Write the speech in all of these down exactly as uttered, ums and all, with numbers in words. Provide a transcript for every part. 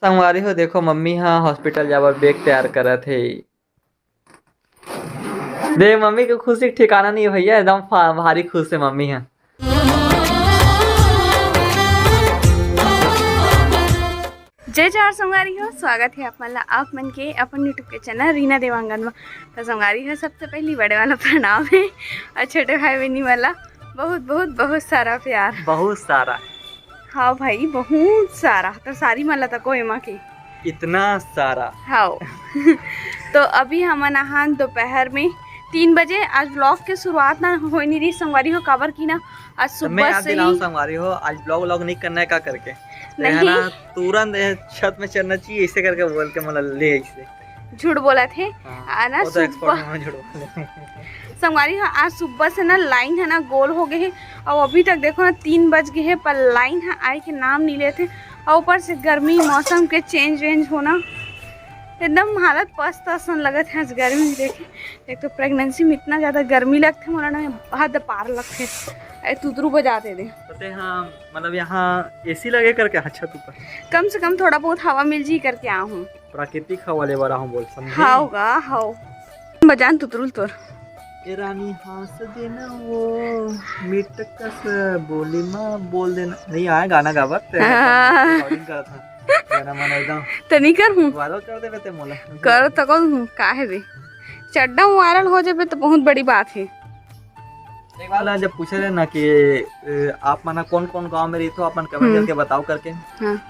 संगवारी हो, देखो, मम्मी ह hospital जाबर bag तैयार करत हे। दे, मम्मी के खुशी के ठिकाना नहीं है भैया, एकदम फा-, भारी खुश है मम्मी ह। जय जोहार संगवारी हो, स्वागत है आप मन ला, आप मन के अपन YouTube के channel रीना देवांगन में। तो संगवारी हो, सबसे पहली बड़े वाला प्रणाम है और छोटे भाई बहनी वाला बहुत, बहुत, बहुत सारा प्यार। बहुत सारा। हाँ भाई, बहुत सारा। तो सारी मन ला तको एमा के। इतना सारा। हाँ। तो अभी हमन आहान दोपहर में तीन बजे। आज vlog के शुरुआत ना होए नहीं रही संगवारी हो, काबर की ना आज तो मैं सुबह याद से दिलाऊं ही संगवारी हो, आज vlog vlog नहीं करना है का करके। तो है नहीं। ना, तुरंत ये छत में चढ़ना चाहिए, ऐसे करके बोल के मतलब ले ऐसे। झूठ बोलत हे। हाँ, आ ना वो तो expert सुबह है, झूठ बोले। संगवारी हो, आज सुबह से ना line है ना गोल हो गए है और अभी तक देखो ना तीन बज गए है पर line है आए के नाम नहीं लेते। और ऊपर से गर्मी, मौसम के change वेंज होना, एकदम हालत पस्त असन लगत है आज गर्मी में। देखे, एक तो pregnancy में इतना ज्यादा गर्मी लगथे, मोला ना हद पार लगथे। ए, तुतरू बजाते दे। पते हाँ, मतलब यहाँ AC लगे करके, अच्छा, छत ऊपर। कम से कम थोड़ा बहुत हवा मिल जी करके आ हूँ। प्राकृतिक हवा ले बर आहूँ बोल, समझे? हाव गा, हाव। बजान तुतरुल तोर। ए रानी हाँस देना वो, मिटकस बोली मा बोल देना। नहीं आया गाना गावत, ते हाँ। Recording करत था। गाना मन एकदम तो नहीं कर हूँ। Viral कर देबे ते मोला। कर तको हूँ, काहे बे? चड्डा viral हो जाबे तो बहुत बड़ी बात है। एक बार जब पूछे रहे ना कि, ए, आप मन ह कौन कौन गांव में रहिथो, आप मन comment हम्म। करके बताओ करके। हाँ।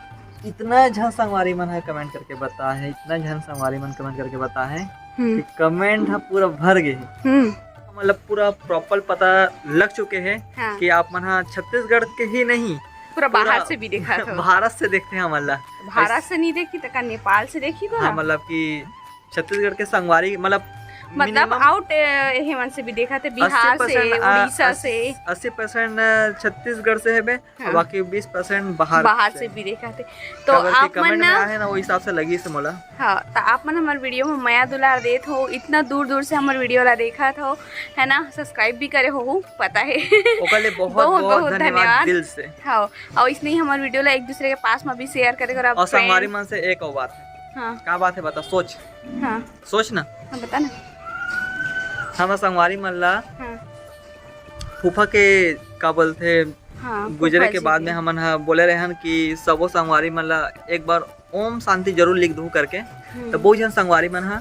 इतना झन संगवारी मन ह comment करके बता है, इतना झन संगवारी मन comment करके बता है हम्म। कि comment ह पूरा भर गए है। हम्म। मतलब पूरा proper पता लग चुके है हाँ। कि आप मन ह छत्तीसगढ़ के ही नहीं, पूरा पूरा बाहर से भी देखा था। भारत से देखते हैं हमन ला। भारत से नहीं देखी तो का नेपाल से देखी को हाँ, ना? मतलब कि छत्तीसगढ़ के संगवारी, मतलब मतलब minimum आउट, ए, एहे मन से भी देखा थे, बिहार से, अस्सी percent, आ, उड़ीसा अस्सी, से। अस्सी percent छत्तीसगढ़ से हेबे, हाँ। और बाकी बीस percent बाहर बाहर से। से भी देखा थे। तो काबर कि आप comment मन में ना आए ना, वो हिसाब से लगी से मोला। हाँ, तो आप मन हमर video में मया दुलार देत हो, इतना दूर दूर से हमर video ला देखत हो, है ना, subscribe भी करे हो, पता है। ओकर लिए बहुत, बहुत, बहुत बहुत धन्यवाद धन्यवाद। दिल से। हाँ, और इसने ही हमर video ला एक दूसरे के पास में भी share करे करो, और संगवारी friend। मन से एक और बात है। हाँ। का बात है बता, सोच। हाँ। सोच ना। हाँ, बता ना। हमर संगवारी मन ला हाँ। फूफा के का बोलथे, हाँ, गुजरे फूफा के जी बाद के। में हमन ह बोले रहन कि सबो संगवारी मन ला एक बार ओम शांति जरूर लिख दू करके। हम्म। तो बहुत झन संगवारी मन ह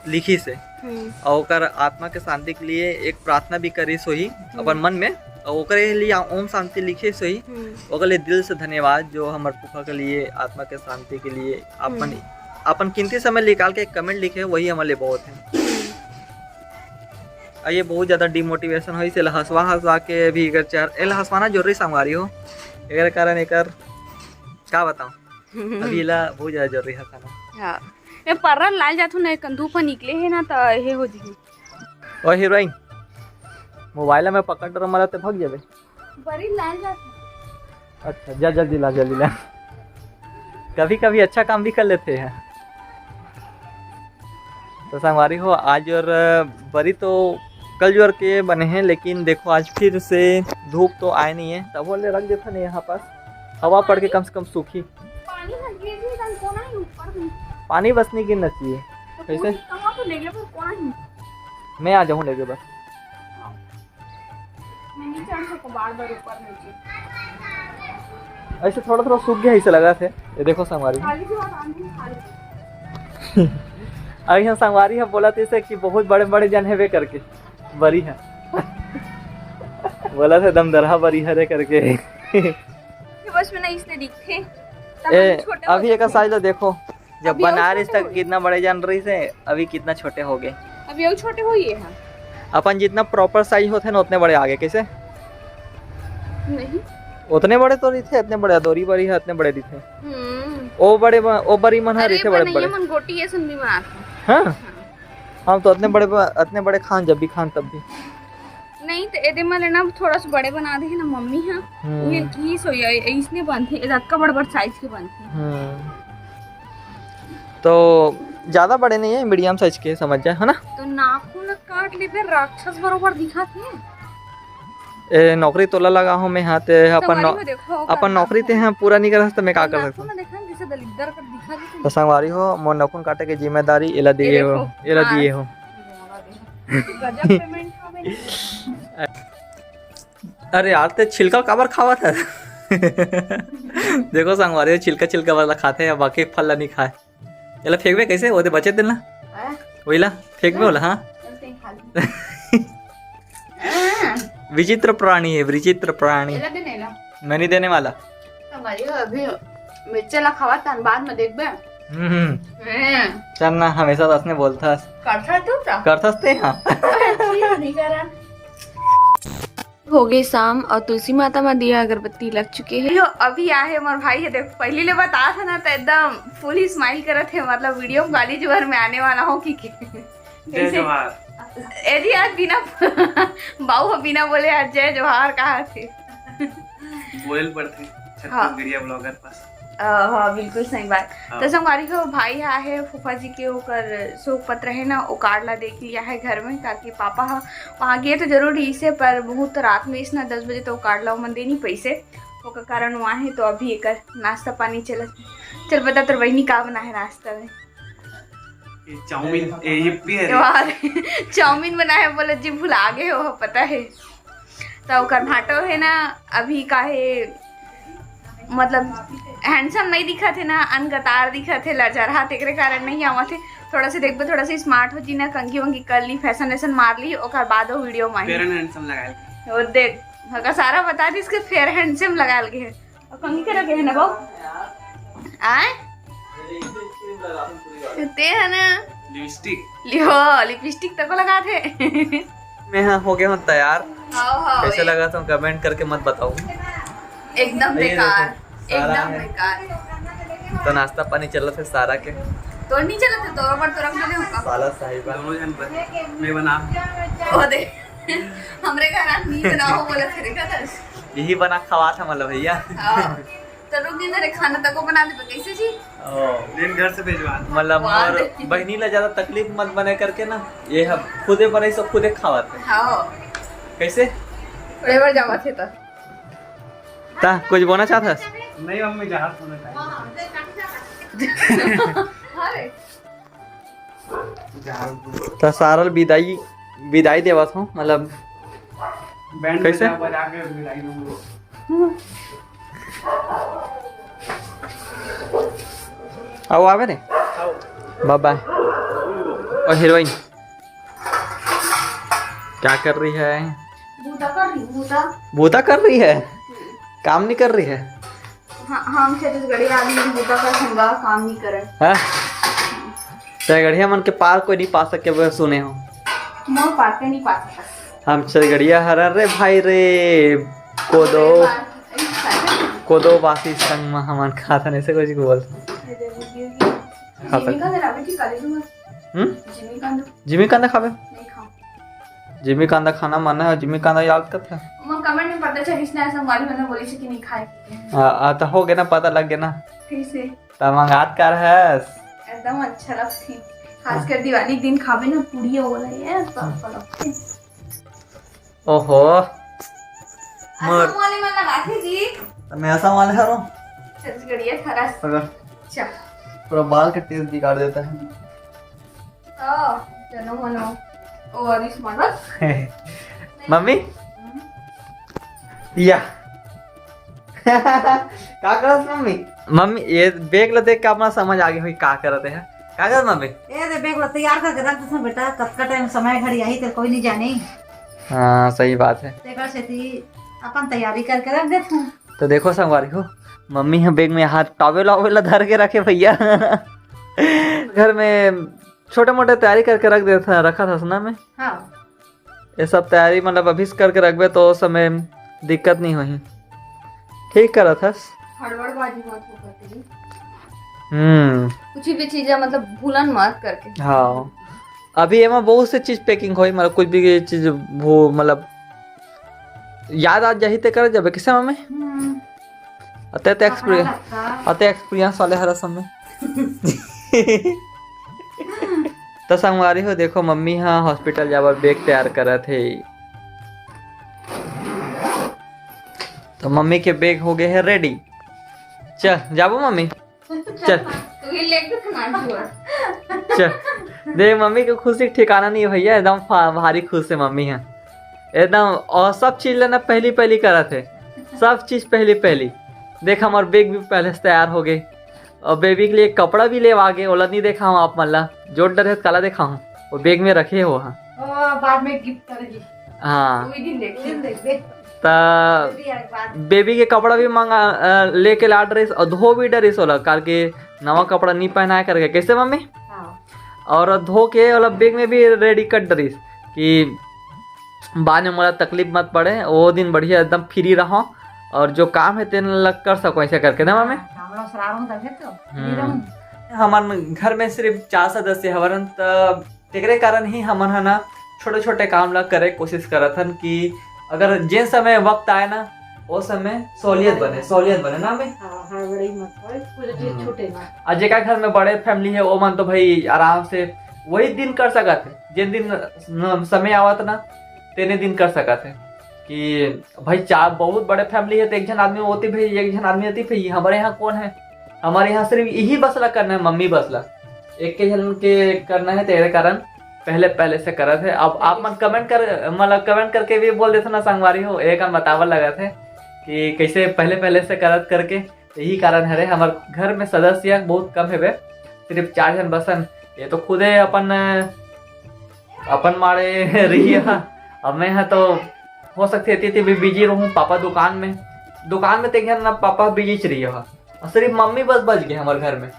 लिखिस हे। हम्म। और ओकर आत्मा के शांति के लिए एक प्रार्थना भी करिस होही हम्म। अपन मन में, और ओकरे लिए ओम शांति लिखिस होही। हम्म। ओकर लिए दिल से धन्यवाद, जो हमर फूफा के लिए, आत्मा के शांति के लिए अपन, हम्म। अपन कीमती समय निकाल के एक comment लिखे, वही हमर लिए बहुत है। हम्म। आ ये बहुत ज्यादा demotivation होइस, एला हंसवा हंसवा के भी एकर चार, एला हंसवाना जरूरी संगवारी हो, एकर कारण एकर का बताऊं, अभी एला बहुत ज्यादा जरूरी हंसाना। हाँ। ए, पर्रा लाल जाथू ना, एक धूप निकले है ना, तो ये हो जी। ओ हीरोइन, मोबाइल में पकड़ डर मला ते भग जाबे। बड़ी लाल जाथू। अच्छा, जा जल्दी ला, जल्दी ला। कभी कभी अच्छा काम भी कर लेते हैं। तो संगवारी हो, आज और बरी तो कल जोर के बने हैं, लेकिन देखो आज फिर से धूप तो आए नहीं है, तब ले रख देता नहीं यहाँ पास, हवा पड़ के कम से कम सूखी। पानी ना गिर जी, तन कोना ही ऊपर भी। पानी बस नहीं गिरना चाहिए। तो कैसे? पूरी कहाँ तो लेगे पर कोना ही। मैं आ जाऊँ लेगे बस। मैं नहीं चढ़ सकूँ बार बार ऊपर नीचे। ऐसे थोड़ा थोड़ा सूख गया, ऐसे लगा थे। ये देखो संगवारी। खाली की बात आंधी खाली। अभी हम संगवारी हम बोला थे इसे कि बहुत बड़े बड़े जन हेबे करके। बरी है। बोला था दमदरहा बरी हरे करके। ये बस में ना इसने दिखते। तब ए, हम छोटे अभी होते एक थे। साइज देखो, जब अभी और बनारस छोटे तक हो गए। कितना बड़े जान रही से, अभी कितना छोटे हो गए। अभी और छोटे हो गए हैं। अपन जितना proper साइज होते ना, उतने बड़े आ गए। कैसे? नहीं। उतने बड़े तो नहीं थे, इतने बड़े अदोरी बड़ी है, इतने बड़े नहीं थे। हम्म। ओ बड़े म-, ओ बड़ी मन अरे, हरी थे बड़े बड़े। मन गोटी ऐसन भी मार। हाँ? हाँ। हम तो इतने बड़े ब-, इतने बड़े खान, जब भी खान तब भी। नहीं तो एदे मन ना थोड़ा सा बड़े बना दे है ना मम्मी, हाँ। हम्म। ये की सो ये इसने बनते, ये अतका बड़ बड़ साइज के बनते हैं। हम्म। तो ज्यादा बड़े नहीं है, medium साइज के समझ जाए, है ना? तो नाखून काट ले फिर राक्षस बरोबर दिखा थे। ए, नौकरी तोला लगा हूँ मैं, हाँ, ते अपन नौ-, देखो, अपन नौकरी ते, हाँ, पूरा नहीं कर सकता, मैं का कर सकता हूँ? तो संगवारी हो, मोर नखुन काटे के जिम्मेदारी एला दिए हो, एला दिए हो। अरे यार, ते छिलका काबर खावत है? देखो संगवारी हो, छिलका छिलका वाला खाथे, बाकी फल ला नहीं खाए। एला फेंकबे कैसे? वो दे बचे दिन ला। वही ला फेंकबे वाला, हाँ। विचित्र प्राणी है, विचित्र प्राणी। मैं नहीं देने वाला। अभी मिर्चा ला खावा तन बाद में देखबे। हम्म। चल ना, हमेशा तो असने बोलथस। करथा तू तो? करथस ते, हाँ। नहीं करा। हो गई शाम और तुलसी माता में दिया अगरबत्ती लग चुके हैं। यो, अभी आए है मोर भाई है, देखो पहली ले बता था ना, तो एकदम फुल ही स्माइल करत है, मतलब वीडियो में गाली जुबान में आने वाला हो कि, कि जय जोहार। ए जी, आज बिना बाऊ बिना बोले आज जय जोहार कहा थे। बोल पड़ते छत्तीसगढ़िया ब्लॉगर। हाँ, बिल्कुल सही बात। हाँ। तो संगवारी हो, भाई हा है फूफा जी के, ओकर शोक पत्र है ना, ओ कार्ड ला देख लिया है घर में, ताकि पापा हा वहाँ गए तो जरूर इसे, पर बहुत रात में इस ना दस बजे तो ओ कार्ड ला मन देनी पैसे, ओकर कारण वहाँ है। तो अभी एक नाश्ता पानी चलत। चल बता, तोर बहनी का बना है नाश्ता में? चाउमीन। चाउमीन बना है बोले जी, भुला गए हो, पता है। तो ओकर भाटो है ना, अभी काहे मतलब हैंडसम नहीं दिखत है ना, अनगतार दिखत है, लजरहा, तेकरे कारण नहीं आवत है। थोड़ा सा देखबे, थोड़ा सा स्मार्ट हो जी ना, कंघी वंघी कर ली, फैशन वैशन मार ली, ओकर बाद वो वीडियो में फेयर एंड हैंडसम लगा ली। वो देख, ओकर सारा बता दी, इसके फेयर हैंडसम लगा लगे है। और कंघी करे के है ना बाबू? आए? ते है ना? लिपस्टिक। लिहो, लिपस्टिक तको लगा थे। मैं हाँ हो गया हूँ तैयार। हाँ, हाँ, कैसे लगा तो कमेंट करके मत बताओ। एकदम बेकार। एकदम बेकार। तो नाश्ता पानी चलत है सारा के। तो नहीं चलत है, तो ऊपर तो रख देले होगा। साला साहिबा। दोनों जन बन-, मैं बना। ओ दे। हमरे घर आदमी बनाओ बोला थे, देखा था? यही बना खवा था मतलब भैया। हाँ। तो रुक दिन रे, खाना तको बना देबे कैसे जी? ओ। दिन घर से भेजवा। मतलब मोर बहिनी ला ज्यादा तकलीफ मत बने करके ना, ये हम खुदे बनाई, सब खुदे खावत है। हाँ। कैसे? थोड़े बार जावा थे तो। ता कुछ बोलना चाहत हस? नहीं मम्मी, जहाँ सुने था। अरे। त सारल विदाई, विदाई देवत हो, मतलब बैंड कैसे? बजा, बजा के विदाई दूंगा। आओ आवे रे। बाय बाय। और हीरोइन क्या कर रही है? बूता कर रही, बूता। बूता कर रही है, काम नहीं कर रही है। हाँ, हम छत्तीसगढ़ी आदमी बूता कर संगा काम नहीं करन। हाँ? छत्तीसगढ़िया मन के पार कोई नहीं पा सके, वो सुने हो। मोर पार के नहीं पा सकत। हम छत्तीसगढ़िया हरन रे भाई रे, कोदो, कोदो बासी संग में हमन खाथन, ऐसे कुछ बोल। हाँ, जिमी सर। कांदा लावे थी काले दूंगा। हम्म? जिमी कांदा। जिमी कांदा खाबे? नहीं खाऊं। जिमी कांदा खाना मना है, जिमी कांदा याद करता है। मैं कमेंट में पता चलिस ना, ऐसा मालूम है ना, बोली से कि नहीं खाए। आ, आ, तो हो गया ना, पता लग गया ना। कैसे? त मंगात कर हस? एकदम अच्छा लगथे, खासकर दिवाली के दिन खाबे ना, पूड़िया वाला ये तो अच्छा लगथे। ओहो। मोर असम वाले मन लगाथे जी। त मैं असम वाले हरो। छत्तीसगढ़िया खरस। अगर अच्छा। पूरा बाल का टेस्ट बिगाड़ देता है। हाँ, चलो मनो। ओ, अरिश मनो। मम्मी? हम्म। या। का करत मम्मी? मम्मी, ये बैग ला देख के अपना समझ आ गई होई का करत है। का करत मम्मी? ए दे बैग ला तैयार करके रख दे बेटा, कतका टाइम समय घड़ी आही ते कोई नहीं जाने। हाँ, सही बात है। तेकर सेती अपन तैयारी करके रख देथन। तो देखो संगवारी हो, मम्मी ह बैग में हाथ टॉवेल वॉवेल ला धर के रखे भैया। घर में छोटे मोटे तैयारी करके रख देथन, रखत हस ना मैं। हाँ। ये सब तैयारी मतलब अभी से करके रखबे तो ओ समय दिक्कत नहीं होही। ठीक करत हस। हड़बड़बाजी मत हो करके। हम्म। कुछ भी चीज है मतलब भूलन मत करके। हाँ। अभी एमा बहुत से चीज पैकिंग होई, मतलब कुछ भी चीज वो मतलब याद आ जाही ते कर जाबे किसे मम्मी? हम्म। अते ते एक्सपीरियंस, अते एक्सपीरियंस वाले हरा समय। त संगवारी हो, देखो मम्मी हा हॉस्पिटल जाबर बैग तैयार करत हे। तो मम्मी के बैग हो गए है रेडी। चल जाबो मम्मी। चल। तू ही लेके खा ना जुआ। चल, देख, मम्मी के खुशी के ठिकाना नहीं है भैया, एकदम फा-, भारी खुश है मम्मी है एकदम। और सब चीज लेना पहली पहली करत है, सब चीज पहली पहली। देख, हमार बैग भी पहले से तैयार हो गए और बेबी के लिए कपड़ा भी लेवा गे, ओला नहीं देखा हूँ आप मन ला, जोर डर है, काला देखा हूँ, वो बैग में रखे हो। हाँ, ओ, बाद में गिफ्ट करेगी। हाँ, कोई दिन देख, दिन देख, देख। त भी आज बात। बेबी के कपड़ा भी मंगा, अ, लेके ला डरिस और धो भी डरिस ओला, काल के नवा कपड़ा नहीं पहनाए करके। कैसे मम्मी? हाँ। और धो के ओला बैग में भी रेडी कर डरिस कि बाद में मोला तकलीफ मत पड़े, वो दिन बढ़िया एकदम फ्री रहो और जो काम है तेन लग कर सको, ऐसे करके ना मम्मी। हाँ, हमरा सरारो में तक है तो। हम्म। हमन घर में सिर्फ चार सदस्य हवन, त तेकरे कारण ही हमन ह ना छोटे छोटे काम ला करे कोशिश करत हन कि अगर जे समय वक्त आए ना, वो समय सहूलियत बने, सहूलियत बने ना में। हाँ, हड़बड़ी मत होए, कुछ चीज हम्म। छूटे ना। और जेकर घर में बड़े फैमिली है, वो मन तो भाई आराम से वही दिन कर सकत है, जिन दिन न- समय आवत ना, तेने दिन कर सकत है कि भाई चार बहुत बड़े फैमिली है, तो एक झन आदमी होती भाई, एक झन आदमी होती भाई, हमारे यहाँ कौन है? हमारे यहाँ सिर्फ यही बस ला करना है, मम्मी बस ला। एक के झन के करना है, तेरे कारण पहले पहले से करत है। अब आप मन कमेंट कर, मतलब कमेंट करके भी बोल देते ना संगवारी हो, एक हम बतावल लगत है कि कैसे पहले पहले से करत करके। यही कारण हरे, हमार घर में सदस्य बहुत कम हेबे, सिर्फ चार झन बसन। ये तो खुदे अपन अपन माड़े रही है। अब मैं यहाँ तो हो सकते थी भी बिजी रहूँ, पापा दुकान में, दुकान में तो एक झन ना पापा बिजी च रही है। और सिर्फ मम्मी बस बच गए हमारे घर में,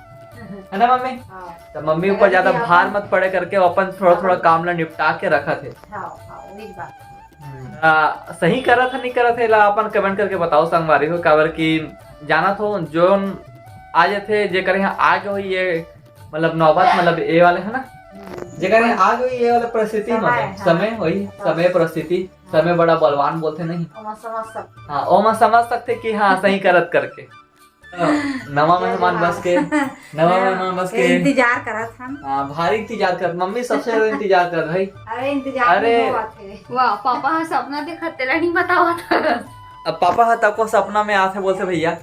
है ना मम्मी? हाँ। तो मम्मी ऊपर ज्यादा भार मत पड़े करके अपन थोड़ा थोड़ा काम ला निपटा के रखा थे। हाँ, हाँ, वही बात। आ, सही करत है नहीं करत है, ला अपन कमेंट करके बताओ संगवारी हो, काबर कि जाना तो जोन आ जाते जेकर यहाँ आगे हुई ये, मतलब नौबत, मतलब ये वाले है ना, जेकर यहाँ आगे हुई ये वाला परिस्थिति, समय, मतलब हाँ। समय वही, समय परिस्थिति, समय बड़ा बलवान बोलते नहीं। हम समझ सकते। हाँ, ओमा समझ सकते कि हाँ सही करत करके। नवा मेहमान बस के, नवा मेहमान बस के। इंतजार करत हन। हाँ, भारी इंतजार कर, मम्मी सबसे ज्यादा इंतजार कर भाई। अरे इंतजार अरे। नहीं होवत है। वाह, पापा हा सपना देखत तेला नहीं बतावत। अब पापा हा तको सपना में आथे बोलते भैया।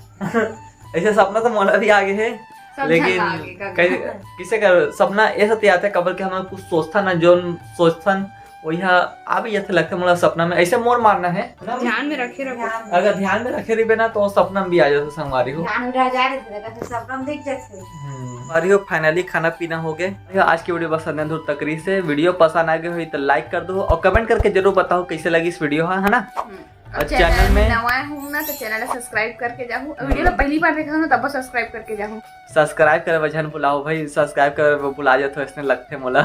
ऐसे सपना तो मोला भी आगे है, सब लेकिन झन आगे का कई-, किसे कर सपना ऐसा तो आथे, कबर के हम कुछ सोचथन ना, जोन सोचथन वही हा आ भी जाथे लगथे मोला सपना में, ऐसे मोर मानना है। ध्यान में रखे रखो। अगर ध्यान में रखे रहिबे ना तो सपना में भी आ जाथे संगवारी हो। ध्यान उड़ा जा रहे थे, तो सपना में दिख जाते। हम्म। और यो finally खाना पीना हो गए। यो आज की वीडियो बस इतने दूर तक रही से। वीडियो पसंद आ गई हुई तो लाइक कर दो और कमेंट करके जरूर बताओ कैसे लगी इस वीडियो, हाँ, है ना? हम्म। और चैनल चैनल में नवा है हूँ ना, तो चैनल सब्सक्राइब करके जाहू और वीडियो ला पहली बार देखा हो ना, तब सब्सक्राइब करके जाहू। सब्सक्राइब करे बर झन भुलाओ भाई, सब्सक्राइब करे बर भुला जाथो, इसने लगथे मोला।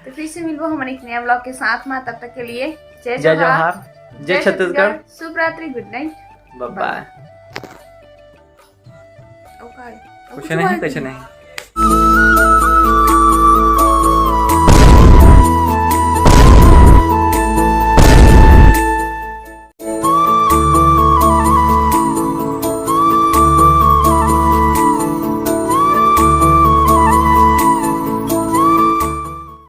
तो फिर से मिलबो हमारे एक नया ब्लॉग के साथ में, तब तक के लिए जय जय जोहार, जोहार, जय छत्तीसगढ़। शुभ रात्रि, गुड नाइट। बाय बाय। कुछ नहीं, कुछ नहीं।